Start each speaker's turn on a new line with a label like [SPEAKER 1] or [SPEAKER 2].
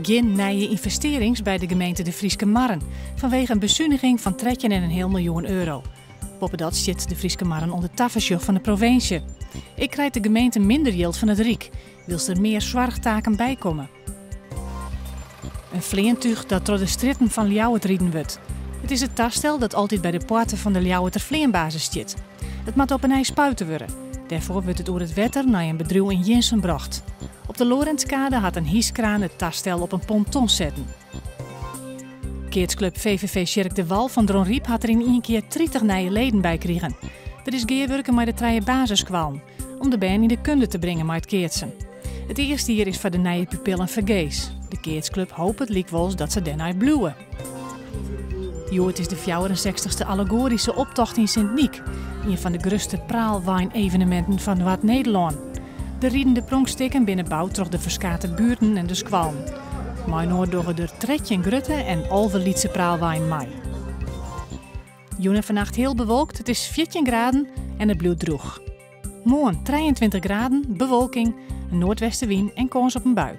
[SPEAKER 1] Gjin nije ynvestearrings by de gemeente De Fryske Marren fanwege in besuniging fan 13 en in heal miljoen euro. Boppedat stiet De Fryske Marren ûnder tafersjoch fan de provinsje. Ek krijt de gemeente minder jild fan it Ryk, wylst der mear soarchtaken bykomme. In fleantúch dat troch de strjitten fan Ljouwert riden wurdt. It is it tastel dat altyd by de poarte fan de Ljouwerter fleanbasis stiet. It moat op 'e nij spuite wurde. Dêrfoar wurdt it oer it wetter nei in bedriuw yn Jirnsum brocht. Op de Lorentzkade hat in hyskraan it tastel op in ponton setten. Keatsklub VVV Sjirk de Wal fan Dronryp hat der yn ien kear 30 nije leden by krigen. Der is gearwurke mei de trije basisskoallen om de bern yn de kunde te bringen mei it keatsen. It earste jier is foar de nije pupillen fergees. De keatsklub hopet lykwols dat se dêrnei bliuwe. Hjoed is de fjouwerensechstichste allegoaryske optocht yn Sint Nyk, ien fan de grutste praalwein-eveneminten fan Noard-Nederlân. De ridende pronkstikken binne boud troch de ferskate buerten en de skoallen. Mei-inoar dogge der 13 grutte en 11 lytse praalweinen mei. Jûn en fannacht heal bewolkt, it is 14 graden en it bliuwt drûch. Moarn 23 graden, bewolking, in noardwestewyn en kâns op in bui.